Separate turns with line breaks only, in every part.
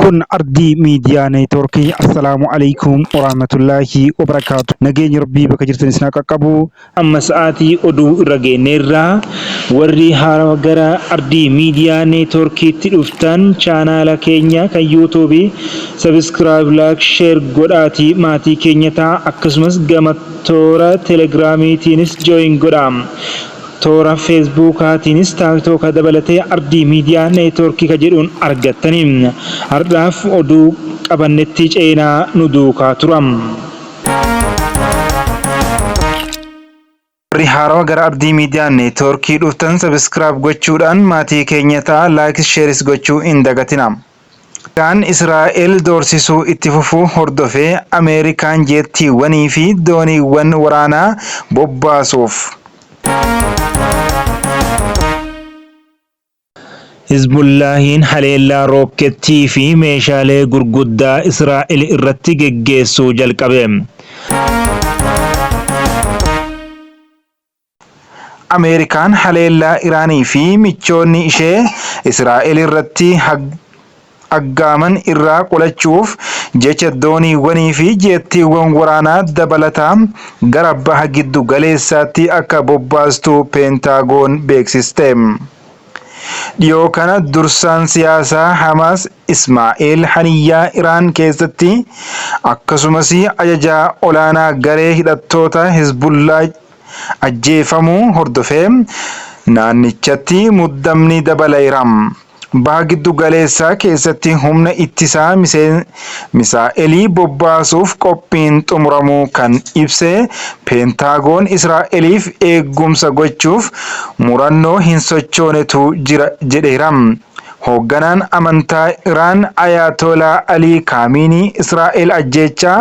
Kun Ardii Miidiyaa Neetwoorkii. Assalaamu Aleykum Warahmatullaahi Wabarakaatu. Nageenyi Rabbii bakka jirtan isin haa qaqqabu. Amma sa'aatii oduu irra geenneerra. Warri haarawa gara Ardii Miidiyaa Neetwoorkiitti dhuftan chaanaala keenya kan yuutuubii sabiskiraayib, laayik, sheer godhaatii maatii keenya ta'a. Akkasumas gama toora telegiraamiitiinis jooyin godhaa. Toora Feesbuukaatiinis Taaktooka dabalatee Ardii Miidiyaa Neetwoorkii ka jedhuun argattani. Hardhaaf oduu qabannetti ceenaa nu duukaa tura. Warri haarawa gara Ardii Miidiyaa Neetwoorkii dhuftan sabiskiraayib gochuudhaan maatii keenya ta'a. Laayikis sheeris gochuu hin dagatina. Iraan Israa'el doorsisuu itti fufuu hordofee Ameerikaan jeettiiwwanii fi dooniiwwan waraanaa bobbaasuuf. Hizbullaahiin haleellaa rookkettii fi meeshaalee gurguddaa Israa'el irratti geggeessuu jalqabe. Ameerikaan haleellaa Iraanii fi michoonni ishee Israa'el irratti aggaaman irraa qolachuuf jecha dooniiwwanii fi jeettiiwwan waraanaa dabalataa gara Baha Giddu Galeessaatti akka bobbaastu Peentaagoon beeksiste. Dhiyoo kana dursaan siyaasaa Hamaas Ismaa'eel Haniyyaa Iraan keessatti akkasumas ajajaa olaanaa garee hidhattoota Hizbullaa ajjeefamuu hordofee naannichatti muddamni dabaleera. Baha Giddu Galeessaa keessatti humna ittisaa misaa'elii bobbaasuuf qophiin xumuramuu kan ibse Peentaagoon Israa'eliif eegumsa gochuuf murannoo hin sochoonetu jira jedheera. Hoogganaan amantaa Iraan Ayaatolaa Alii Kaamiinii Israa'el ajjeechaa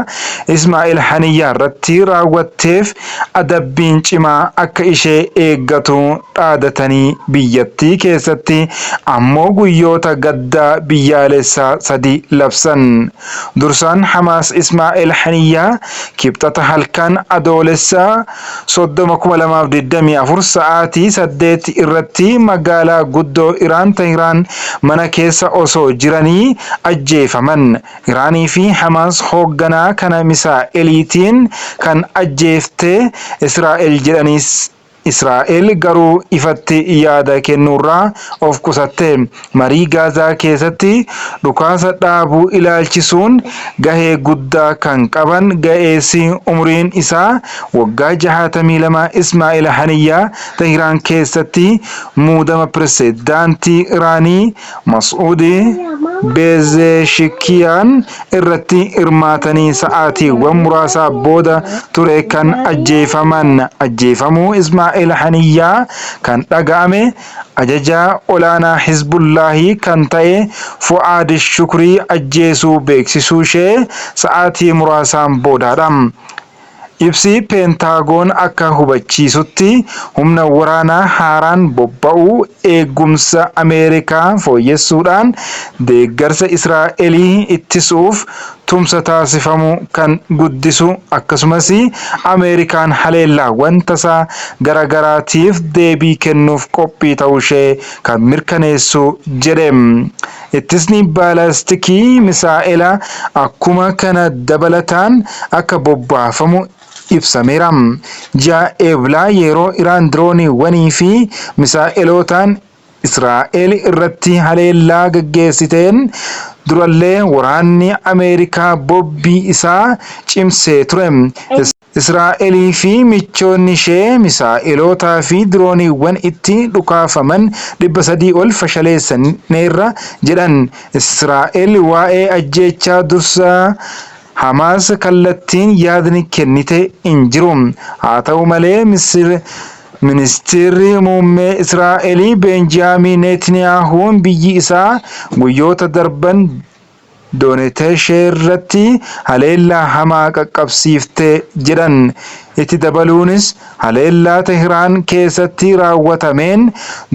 Ismaa'el Haniyyaa irratti raawwatteef adabbiin cimaa akka ishee eeggatu dhaadatanii biyyattii keessatti ammoo guyyoota gaddaa biyyaalessaa sadi labsan. Dursaan Hamaas Ismaa'el Haniyyaa Kibxata halkan Adoolessa 30,2024 sa'aatii 8 irratti magaalaa guddoo Iraan Tehiraan mana keessa osoo jiranii ajjeefaman. Iraanii fi Hamaas hoogganaa kana misaa'eliitiin kan ajjeefte Israa'el jedhanis Israa'el garuu ifatti yaada kennuurraa of qusatte. Marii Gaazaa keessatti dhukaasa dhaabuu ilaalchisuun gahee guddaa kan qaban ga'eessi umuriin isaa waggaa 62 Ismaa'il Haniyyaa Tehiraan keessatti muudama pirezidaantii Iraanii Mas'uud Pezeeshkiyaan irratti hirmaatanii sa'aatiiwwan muraasaa booda ture kan ajjeefaman. Ajjeefamuu Ismaa'eel Haniyyaa kan dhaga'ame ajajaa olaanaa Hizbullaahii kan ta'e Fu'aad Shukrii ajjeesuu beeksisuushee sa'aatii muraasaan boodaadha. Ibsi Peentaagoon akka hubachiisutti, humna waraanaa haaraan bobba'u eegumsa Ameerikaa fooyyessuudhaan deeggarsa Israa'elii ittisuuf tumsa taasifamu kan guddisu akkasumas Ameerikaan haleellaawwan tasaa garagaraatiif deebii kennuuf qophii ta'uushee kan mirkaneessu jedhe. Ittisni baalaastikii misaa'elaa akkuma kana dabalataan akka bobbaafamu ibsameera. Ji'a Eeblaa yeroo Iraan dirooniiwwanii fi misaa'elootaan Israa'el irratti haleellaa gaggeessiteen durallee waraanni Ameerikaa bobbii isaa cimsee ture. Israa'elii fi michoonni ishee misaa'elootaa fi dirooniiwwan itti dhukaafaman 300 ol fashaleessaneerra jedhan. Israa'el waa'ee ajjeechaa dursaa Hamaas kallattiin yaadni kennite hin jiru. Haa ta'u malee Ministirri Muummee Israa'el Beenjiyaamiin Neetniyaahuun biyyi isaa guyyoota darban Doonetasheerratti haleellaa hamaa qaqqabsiifte jedhan. Itti dabaluunis haleellaa Tehiraan keessatti raawwatameen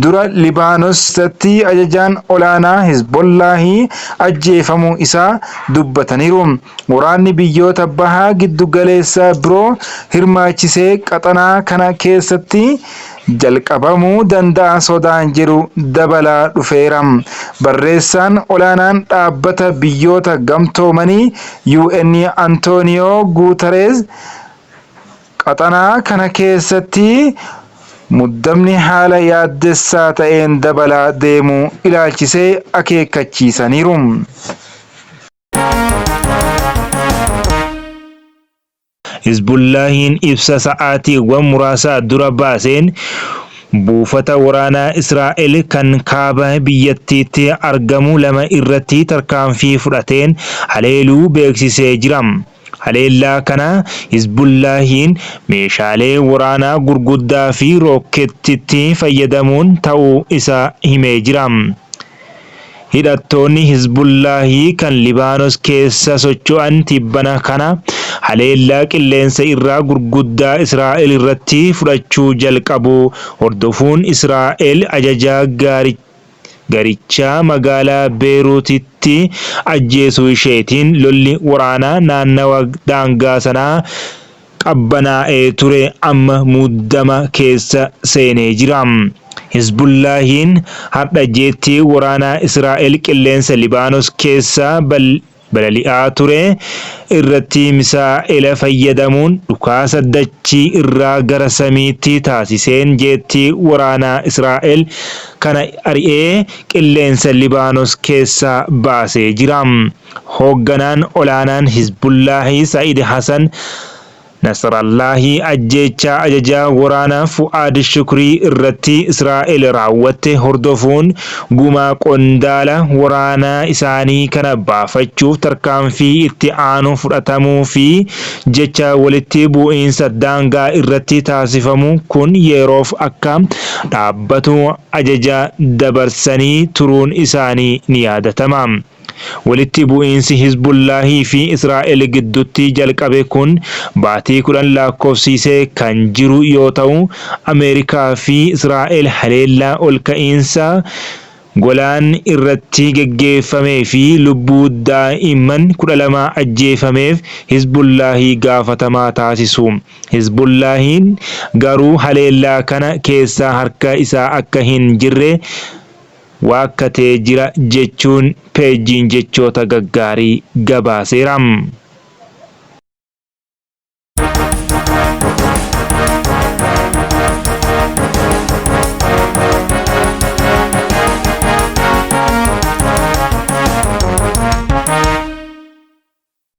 dura Libaanos keessatti ajajaan olaanaa Hizbollaahii ajjeefamuu isaa dubbataniiru. Waraanni biyyoota Baha Giddugaleessaa biroo hirmaachisee qaxanaa kana keessatti jalqabamuu danda'a sodaan jedhu dabalaa dhufeera. Barreessaan olaanaan dhaabbata biyyoota gamtoomanii UN Antooniyoo Guutareez qaxanaa kana keessatti muddamni haala yaaddessaa ta'een dabalaa deemuu ilaalchisee akeekkachiisaniiru. Hizbullaahiin ibsa sa'aatiiwwan muraasa dura baaseen buufata waraanaa Israa'el kan kaaba biyyattiitti argamu lama irratti tarkaanfii fudhateen haleeluu beeksisee jira. Haleellaa kana Hizbullaahiin meeshaalee waraanaa gurguddaa fi rookkeettiitti fayyadamuun ta'uu isaa himee jira. Hidhattoonni Hizbullaahii kan Libaanos keessa socho'an tibbana kana haleellaa qilleensa irraa gurguddaa Israa'el irratti fudhachuu jalqabuu hordofuun Israa'el ajajaa garichaa magaalaa Beerutitti ajjeesuu isheetiin lolli waraanaa naannawa daangaa sanaa qabbanaa'ee ture amma muddama keessa seenee jira. Hizbullaahiin hardha jeettii waraanaa Israa'el qilleensa Libaanos keessa balali'aa ture irratti misaa'ela fayyadamuun dhukaasa dachii irraa gara samiitti taasiseen jeettii waraanaa Israa'el kana ari'ee qilleensa Libaanos keessaa baasee jira. Hoogganaan olaanaan Hizbullaahii Sa'id Hasan Nasrallaahii ajjeechaa ajajaa waraanaa Fu'aad Shukrii irratti Israa'el raawwatte hordofuun gumaa qondaala waraanaa isaanii kana baafachuuf tarkaanfii itti aanu fudhatamuu fi jecha walitti bu'iinsa daangaa irratti taasifamu kun yeroof akka dhaabbatu ajaja dabarsanii turuun isaanii ni yaadatama. Walitti bu'iinsi Hizbullaahii fi Israa'el gidduutti jalqabe kun baatii 10 lakkoofsisee kan jiru yoo ta'u, Ameerikaa fi Israa'el haleellaa olka'iinsa Golaan irratti geggeeffamee fi lubbuu daa'imman 12 ajjeefameef Hizbullaahii gaafatamaa taasisu. Hizbullaahiin garuu haleellaa kana keessa harka isaa akka hin jirre waakkatee jira jechuun peejiin Jechoota Gaggaarii gabaaseera.